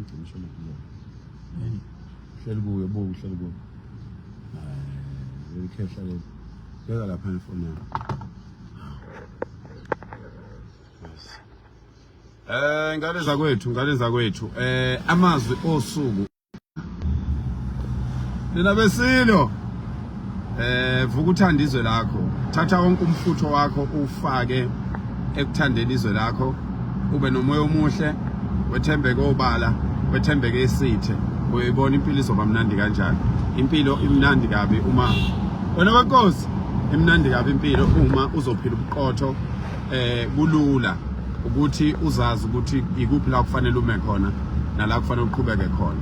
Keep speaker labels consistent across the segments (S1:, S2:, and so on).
S1: Ngigcina shona kuyo. Hleli kuyo buka uhleli kuyo. Eh, leli khehla leli. Beka lapha ifoni yami. Eh ngane zakwethu, ngane zakwethu. Eh amazwi osuku. Nina besilo. Eh vuka uthanda izwe lakho. Thatha wonke umfutho wakho ufake ekuthandeni izwe lakho. Ube nomoya omuhle, wethembeke obala, wethembeke esithe. Uyoyibona impilo izoba mnandi kanjani. Impilo imnandi kabi uma wena wenkosi imnandi kabi impilo uma uzophila ubuqotho eh kulula ukuthi uzazi ukuthi ikuphi la kufanele ume khona nala kufanele uqhubeke khona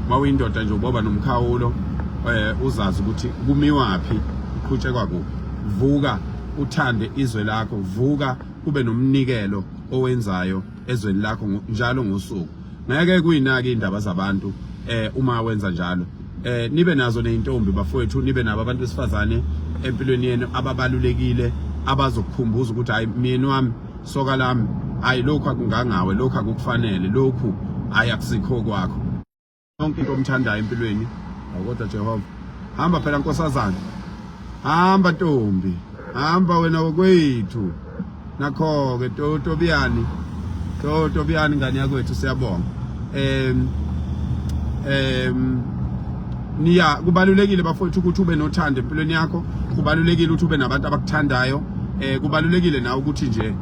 S1: uma uyindoda nje uboba nomkhawulo eh uzazi ukuthi kumiwaphi uqhutshekwa kuphi vuka uthande izwe lakho vuka kube nomnikelo owenzayo ezweni lakho njalo ngosuku ngeke kuyinaki indaba zabantu eh uma wenza njalo eh nibe nazo nezintombi bafowethu nibe nabo abantu besifazane empilweni yenu ababalulekile abazokukhumbuza ukuthi hayi myeni wami soka lami hayi lokhu akungangawe lokhu akukufanele lokhu hayi akusikho kwakho yonke into omthandayo empilweni kodwa Jehova hamba phela nkosazana hamba ntombi hamba wena wokwethu nakho-ke totobiyani totobiyani ngane yakwethu siyabonga um um niya kubalulekile bafowethu ukuthi ube nothando empilweni yakho kubalulekile ukuthi ube nabantu abakuthandayo eh kubalulekile nawe ukuthi nje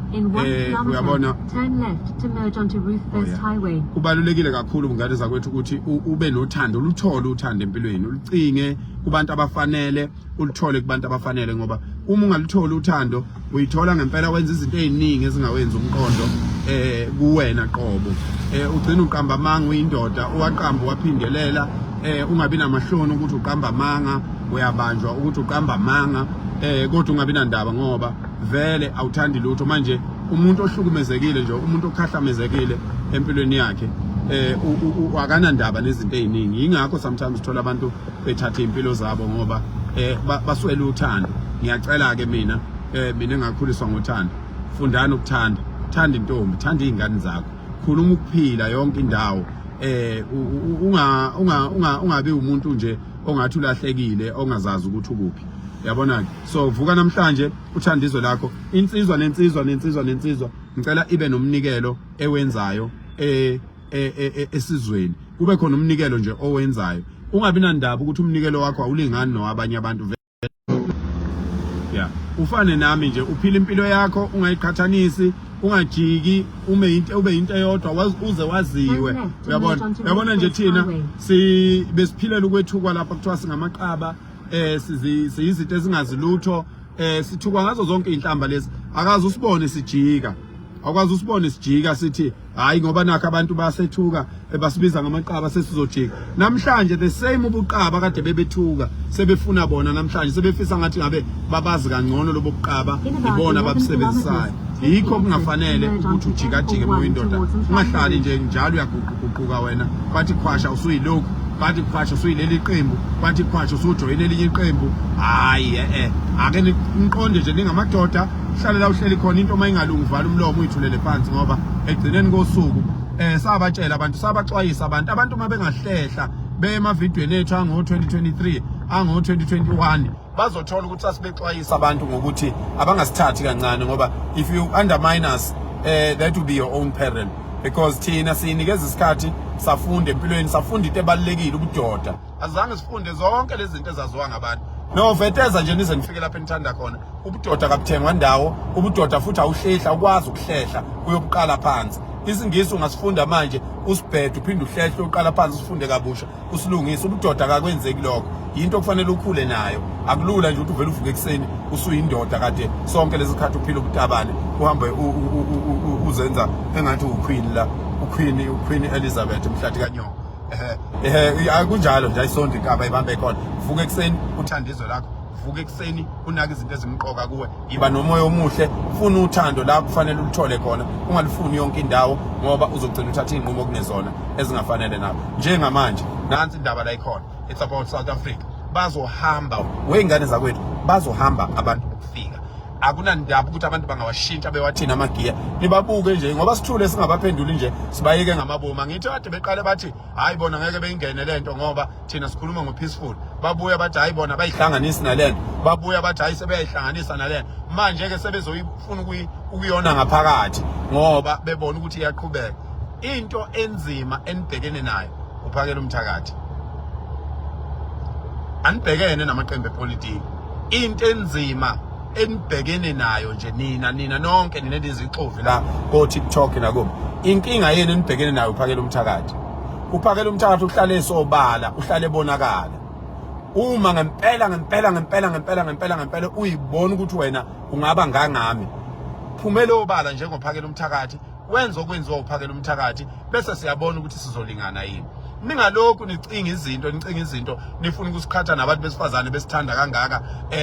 S1: eh uyabona
S2: turn left to merge onto Ruth oh, First Highway
S1: kubalulekile kakhulu ngane zakwethu ukuthi ube nothando uluthole uthando empilweni ulucinge kubantu abafanele uluthole kubantu abafanele ngoba uma ungalutholi uthando uyithola ngempela wenza izinto eziningi ezingawenzi umqondo eh kuwena qobo eh ugcina uqamba amanga uyindoda uwaqamba waphindelela eh ungabi namahloni ukuthi uqamba amanga uyabanjwa ukuthi uqamba amanga eh kodwa ungabi nandaba ngoba vele awuthandi lutho manje umuntu ohlukumezekile nje umuntu okhahlamezekile empilweni yakhe eh akanandaba nezinto eziningi ingakho sometimes uthola abantu bethatha impilo zabo ngoba eh baswele uthando ngiyacela ke mina eh mina engakhuliswa ngothando fundani ukuthanda thanda intombi thanda izingane zakho khuluma ukuphila yonke indawo eh unga unga unga ungabi umuntu nje ongathi ulahlekile ongazazi ukuthi ukuphi yabona ke so vuka namhlanje uthanda izwe lakho insizwa nensizwa nensizwa nensizwa ngicela ibe nomnikelo ewenzayo eh E, e, e, esizweni kube khona umnikelo nje owenzayo ungabi nandaba ukuthi umnikelo wakho awulingani nowabanye abantu ya ufane nami nje uphila impilo yakho ungayiqhathanisi ungajiki ume into ube into eyodwa uze waziwe uyabona uyabona nje thina si besiphilela ukwethukwa lapha kuthiwa singamaqaba eh siyizinto ezingazi lutho eh sithukwa ngazo zonke inhlamba lezi akaze usibone sijika awukwazi usibone sijika sithi hayi ngoba nakho abantu basethuka eh, basibiza ngamaqaba sesizojika namhlanje the same ubuqaba kade bebethuka sebefuna bona namhlanje sebefisa ngathi ngabe babazi kangcono lobo buqaba ibona ababusebenzisayo yikho kungafanele ukuthi ujikajike uma uyindoda ungahlali nje njalo uyaguquguquka wena bathi khwasha usuyilokhu bathi khwasha usuyileli qembu bathi khwasha usujoyina elinye iqembu hhayi e-e ake niqonde nje ningamadoda hlale la uhleli khona into uma ingalungi vala umlomo uyithulele phansi ngoba ekugcineni kosuku eh sabatshela abantu sabaxwayisa abantu abantu uma bengahlehla beye emavidweni ethu ango-2023 ango-2021 bazothola ukuthi sasibexwayisa abantu ngokuthi abangasithathi kancane ngoba if you undermine us eh that will be your own peril because thina siyinikeza isikhathi safunda empilweni safunda into ebalulekile ubudoda azange sifunde zonke lezi zinto ezaziwa ngabantu no veteza nje nize nifike lapho enithanda khona ubudoda kabuthengwa ndawo ubudoda futhi awuhlehla ukwazi ukuhlehla uyobuqala phansi isingisi ungasifunda manje usibhede uphinde uhlehle uqala phansi usifunde kabusha usilungise ubudoda akakwenzeki lokho yinto okufanele ukhule nayo akulula nje ukuthi uvele uvuke ekuseni usuyindoda kade sonke lesi sikhathi uphila ubutabane uhambe uzenza engathi uqueen la uqueen uqueen Elizabeth mhlathi kanyoko ehe akunjalo nje ayisonto inkaba ibambe khona vuka ekuseni uthanda izwe lakho vuka ekuseni unake izinto ezimqoka kuwe yiba nomoya omuhle funa uthando la kufanele uluthole khona ungalufuni yonke indawo ngoba uzogcina uthatha iy'nqumo okunezona ezingafanele nawe njengamanje nansi indaba la ikhona it's about South Africa bazohamba wey'ngane zakwethu bazohamba abantu bokufika Akunandaba ukuthi abantu bangawashintsha bewathini amagiya, nibabuke nje ngoba sithule singabaphenduli nje, sibayeke ngamabomu. Angithi kade beqale bathi hayi bona ngeke beyingene lento ngoba thina sikhuluma ngo-peaceful, babuya bathi hayi bona bayihlanganisi nalento, babuya bathi hayi sebeyayihlanganisa nalento. Manje-ke sebezoyifuna ukuyona ngaphakathi ngoba bebona ukuthi iyaqhubeka. Into enzima enibhekene nayo uphakela umthakathi, anibhekene namaqembu epolitiki. Into enzima enibhekene nayo nje nina nonke nina nizixovi la ko TikTok nakubo, inkinga yenu enibhekene nayo uphakela umthakathi. Uphakela umthakathi uhlale sobala, uhlale ebonakala. Uma ngempela ngempela ngempela ngempela ngempela ngempela uyibona ukuthi wena ungaba ngangami, phumela obala njengophakela umthakathi, wenza okwenziwa uphakela umthakathi, bese siyabona ukuthi sizolingana yini. Ningalokhu nicinga izinto, nicinga izinto, nifuna ukusiqhatha nabantu besifazane besithanda kangaka,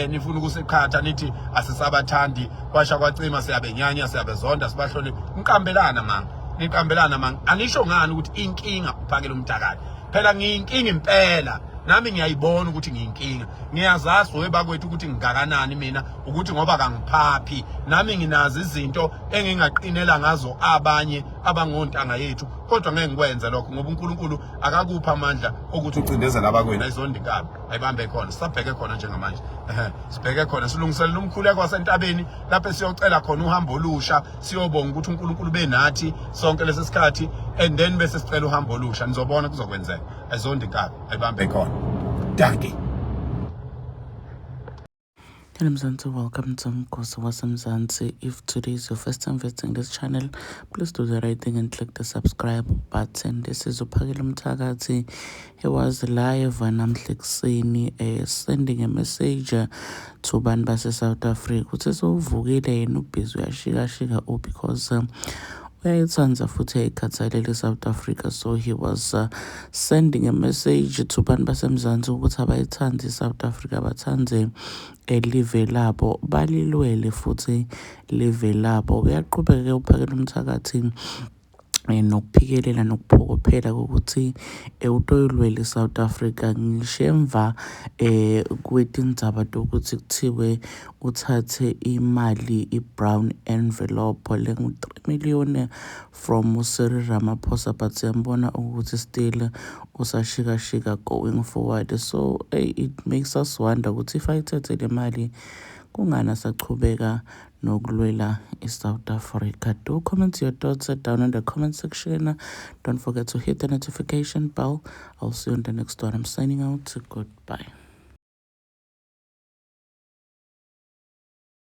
S1: nifuna ukusiqhatha nithi asisabathandi, kwasha kwacima, siyabenyanya, siyabezonda, sibahloniphe. Niqambelana manga, niqambelana manga. Anisho ngani ukuthi inkinga uphakela umthakathi? Phela ngiyinkinga impela, nami ngiyayibona ukuthi ngiyinkinga, ngiyazazi webakwethu ukuthi ngingakanani mina, ukuthi ngoba kangiphaphi nami nginazo izinto engingaqinela ngazo abanye abangontanga yethu, kodwa ngeke ngikwenze lokho ngoba uNkulunkulu akakupha amandla okuthi ucindezele abakwenu. Ayizondi inkabi, ayibambe khona, sisabheke khona njengamanje. Ehe, sibheke khona, silungiselela umkhuleko wasentabeni lapho siyocela khona uhambo olusha, siyobonga ukuthi uNkulunkulu benathi sonke lesi sikhathi, and then bese sicela uhambo olusha. Nizobona kuzokwenzeka. Ayizondi inkabi, ayibambe khona. Dankie.
S3: Hello Mzansi, welcome to Mgosi waseMzansi. If today is your first time visiting this channel, please do the right thing and click the subscribe button. This is uPhakela Umthakathi. He was live namhla ekuseni sending a message to bantu base South Africa. Uthe sewuvukile yena ubhizi uyashikashika oh because uyayithanda futhi uyayikhathalela i-South Africa, so he was sending a message to bantu basemzansi ukuthi abayithandi i-South Africa, bathande elive labo, balilwele futhi live labo. Uyaqhubeka-ke uphakela umthakathi nokuphikelela nokuphokophela kokuthi utoyilwela i-South Africa ngisho emva kwetindzaba tokuthi kuthiwe uthathe imali i-brown envelope lengu-3 million from uCyril Ramaphosa, but siyambona ukuthi still usashikashika going forward. So hey, it makes us wonder ukuthi if ayithethe le mali kungani asachubeka nokulwela i-South Africa. Do comment your thoughts down in the comment section. Don't forget to hit the notification bell. I'll see you on the next one. I'm signing out. Goodbye.